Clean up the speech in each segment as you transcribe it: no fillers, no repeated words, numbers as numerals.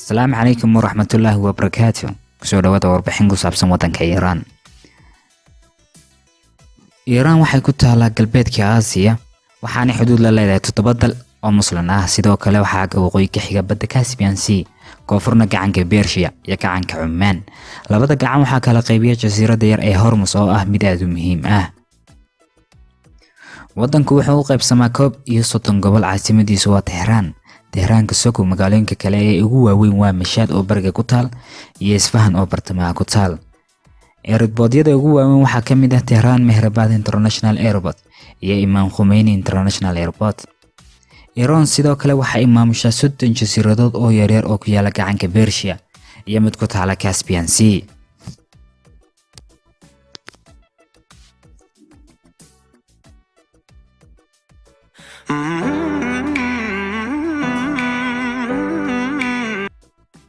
Asalaamu calaykum waraxmatullaahi wabarakaatu. Kusoo dhawaada warbixin ku saabsan wadanka Iiraan. Iiraan waxay ku taalaa galbeedka Aasiya, waxaana xuduud la leedahay toddoba dal oo muslim ah. Sidoo kale waxaa xagga waqooyi ka xiga badda Caspian Sea, koonfurna gacanka Bershiya iyo gacanka Cumaan. Labada gacan waxaa kala qaybiya jasiiradda yar ee Hormus oo ah mid aad u muhiim ah. Wadanku wuxuu u qaybsamaa 31 gobol, caasimadiisu waa Tehraan. Tehraanka Soko magaalooyinka kale ee ugu waaweyn waa Mashaad oo bariga ku taal iyo Isfahan oo bartamaha ku taal. Airportyada ugu waaweyn waxaa ka mid ah Tehran Mehrabad International Airport iyo Imam Khomeini International Airport. Iran sidoo kale waxay maamushaa 30 jasiiradood oo yaryar oo ku yaala gacanka Bershiya iyo mid ku taala Caspian Sea.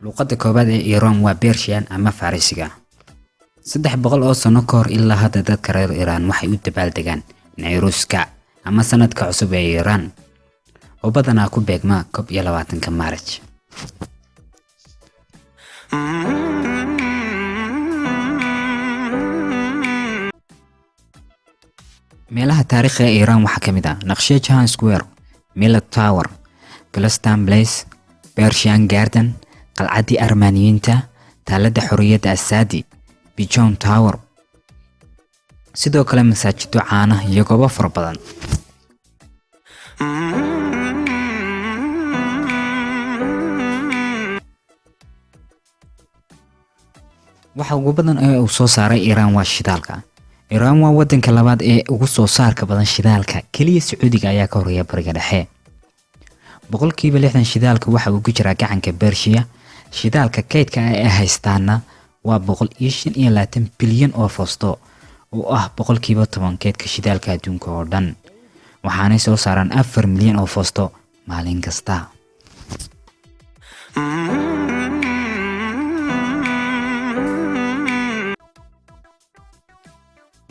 Luqadda koowaad ee Iran waa Persian ama Farisiga. 300 oo sano ka hor ilaa hadda dadka reer Iran waxay u dabaaldegaan Nayruuska ama sanadka cusub ee Iran oo badanaa ku beegma 21-ka Maarij. Meelaha taariikhiga ee Iran waxaa ka mid ah Naqshee Jahan Square, Milad Tower, Golestan Place, Persian Garden, qalcaddii Armaaniyiinta, taalada xorriyadda Asaadi, Bijon Tower. Sidoo kale masaajido caana iyo goobo fara badan. Waxa ugu badan ee uu soo saaray Iran waa shidaalka. Iran waa wadanka labaad ee ugu soo saarka badan shidaalka, keliya Sacuudiga ayaa ka horeeya bariga dhexe. 60% shidaalka waxa uu ku jiraa gacanka Bershiya. Shidaalka kaydka ah ee haystaana waa 125 bilyan oo foosto oo ah 10% kaydka shidaalka adduunka oo dhan. Waxaanay soo saaraan 4 milyan oo foosto maalin kasta.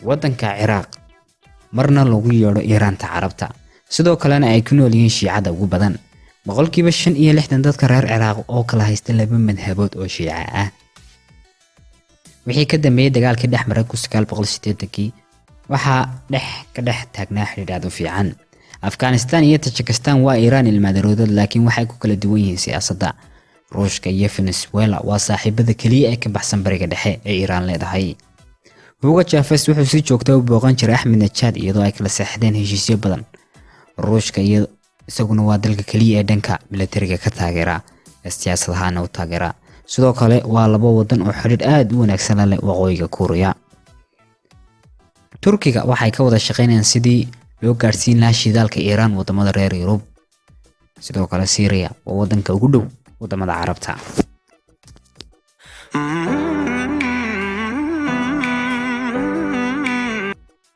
Wadanka Ciraaq marna lagu yeedho Iiraanta Carabta, sidoo kalena ay ku nool yihiin Shiicada ugu badan. 65% dadka reer Ciraaq oo kala haysta laba madhabood oo Shiica ah. Wixii ka dambeeyay dagaalkii dhex maray 1980-kii waxaa dhex ka dhex taagnaa xidhiidh aad u fiican. Afghanistan iyo Tajikistan waa Iiraan ilmaadaroodood, laakiin waxay ku kala duwan yihiin siyaasadda. Ruushka iyo Venezuela waa saaxiibada keliya ee ka baxsan bariga dhexe ee Iiraan leedahay. Hugo Chavez wuxuu si joogto u booqan jiray Axmed Najad iyadoo ay kala saxiixdeen heshiisyo badan. Ruushka iyo isaguna waa dalka keliya ee dhanka militariga ka taageera ee siyaasad ahaana u taageera. Sidoo kale waa laba wadan oo xidhiidh aad u wanaagsan la leh Waqooyiga Kuuriya. Turkiga waxay ka wada shaqeynayaan sidii loo gaarsiin lahaa shidaalka Iiraan wadamada reer Yurub. Sidoo kale Syria waa wadanka ugu dhow wadamada Carabta.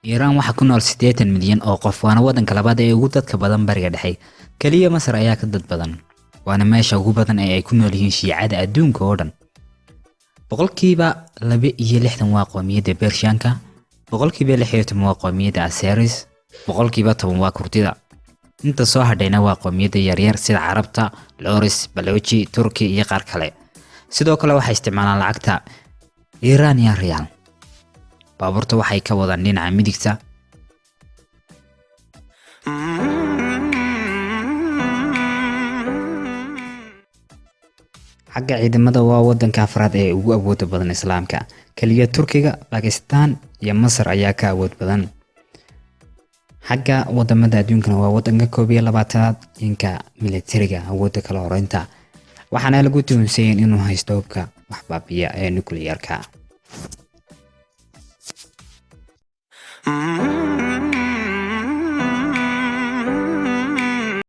Iiraan waxaa ku nool 80 milyan oo qof, waana wadanka labaad ee ugu dadka badan bariga dhexe. Kaliya Masar ayaa ka dad badan, waana meesha ugu badan ee ay ku nool yihiin Shiicada adduunka oo dhan. 62% waa qoomiyadda Bershiyanka, 16% waa qoomiyadda Aseris, 10% waa Kurdida. Inta soo hadhayna waa qoomiyadda yaryar sida Carabta, Loris, Balochi, Turki iyo qaar kale. Sidoo kale waxay isticmaalaan lacagta Iranian riyaal. Baabuurta waxay ka wadaan dhinaca midigta. Xagga ciidamada waa wadanka afraad ee ugu awoodda badan Islaamka. Kaliya Turkiga, Bakistan iyo Masar ayaa ka awood badan. Xagga wadamada adduunkana waa wadanka 21-aad dhanka militariga awoodda kala horeynta. Waxaana lagu tuhunsan yahay inuu haysto hubka wax baabi'iya ee nukliyeerka.